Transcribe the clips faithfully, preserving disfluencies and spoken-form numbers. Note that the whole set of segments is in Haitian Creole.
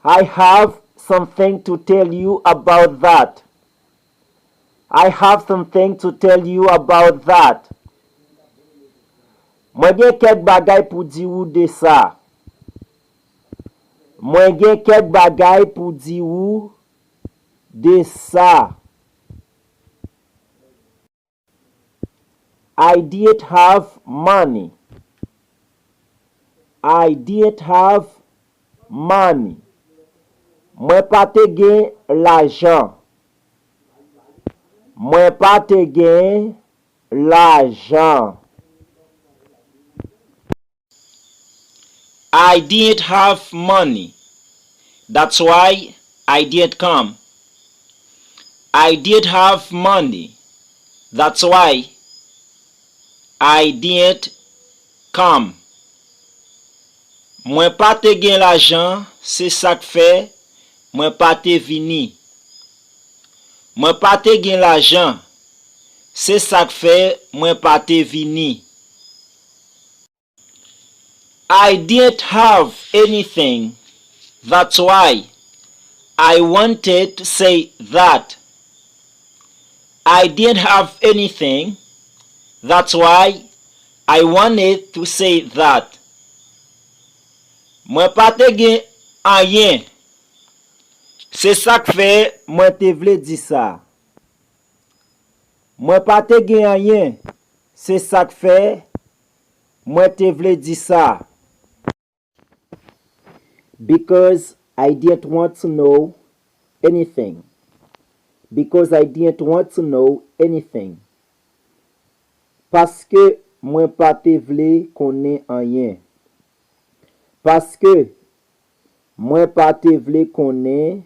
I have something to tell you about that. I have something to tell you about that. Mwen gen kèk bagay pou di ou de sa. Mwen gen kèk bagay pou di ou de sa. I didn't have money. I didn't have money. Mwen pa te gen lajan. Mwen pa te gen lajan. I didn't have money. That's why I didn't come. I didn't have money. That's why I didn't come. Mwen pa te gen lajan, se sa k fè mwen pa te vini. Mwen pa te gen lajan, se sa k fè mwen pa te vini. I didn't have anything. That's why I wanted to say that. I didn't have anything. That's why I wanted to say that. Mwen pa te gen anyen. Se sa k fè mwen te vle di sa. Mwen pa te gen anyen. Se sa k fè mwen te vle di sa. Because I didn't want to know anything. Because I didn't want to know anything. Paske mwen pa te vle konnen anyen. Paske mwen pa te vle konnen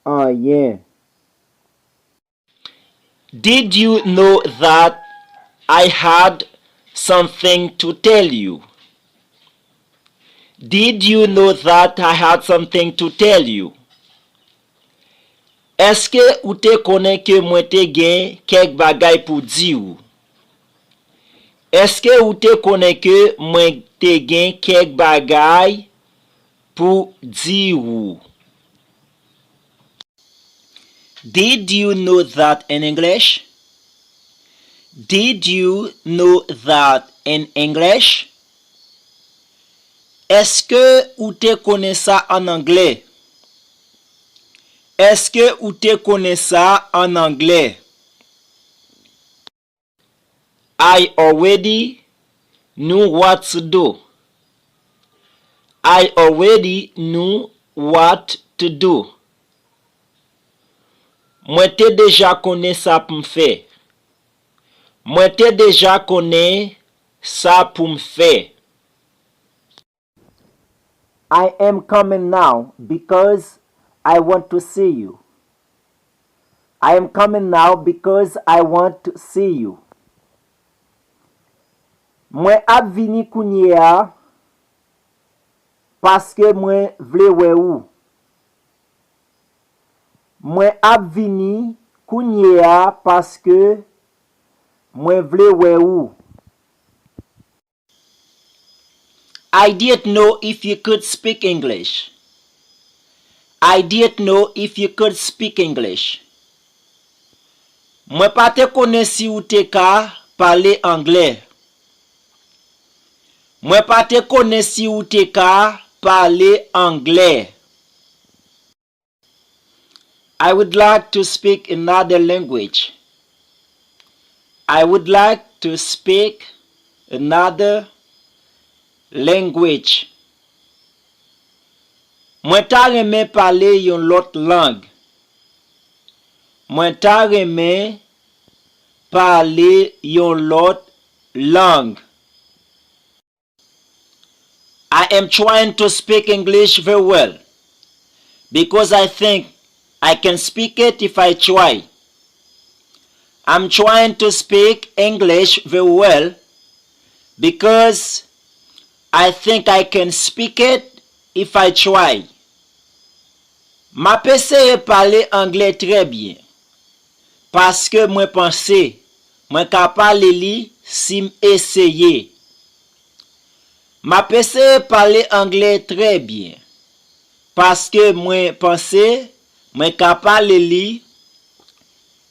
anyen. Did you know that I had something to tell you? Did you know that I had something to tell you? Èske ou te konnen ke mwen te gen kèk bagay pou di ou? Èske ou te konnen ke mwen te gen kèk bagay pou di ou? Did you know that in English? Did you know that in English? Èske ou te konnen sa an anglè? Èske ou te konnen sa an anglè? I already knew what to do. I already knew what to do. Mwen te deja konnen sa pou m fè. Mwen te deja konnen sa pou m fè. I am coming now because I want to see you. I am coming now because I want to see you. Mwen ap vini kounye a paske mwen vle wè ou. Mwen ap vini kounye a paske mwen vle wè ou. I didn't know if you could speak English. I didn't know if you could speak English. Mwen pa te konnen si ou te ka pale anglè. Mwen pa te konnen si ou te ka pale anglè. I would like to speak another language. I would like to speak another language. Mwen ta renmen pale yon lòt lang. Mwen ta renmen pale yon lòt lang. I am trying to speak English very well because I think I can speak it if I try. I'm trying to speak English very well because I think I can speak it if I try. M ap eseye pale anglè trè byen, paske mwen panse mwen ka pale li si m eseye. M ap eseye pale anglè trè byen, paske mwen panse mwen ka pale li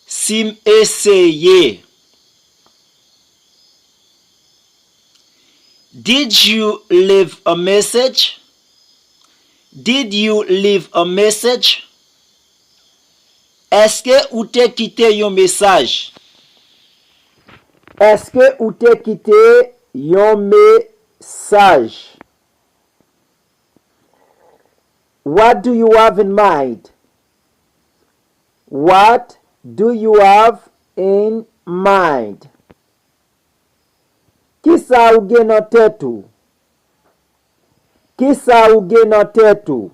si m eseye. Did you leave a message? Did you leave a message? Èske ou te kite yon mesaj? Èske ou te kite yon mesaj? What do you have in mind? What do you have in mind? Kisa ou gen nan tèt ou? Kisa ou gen nan tèt ou?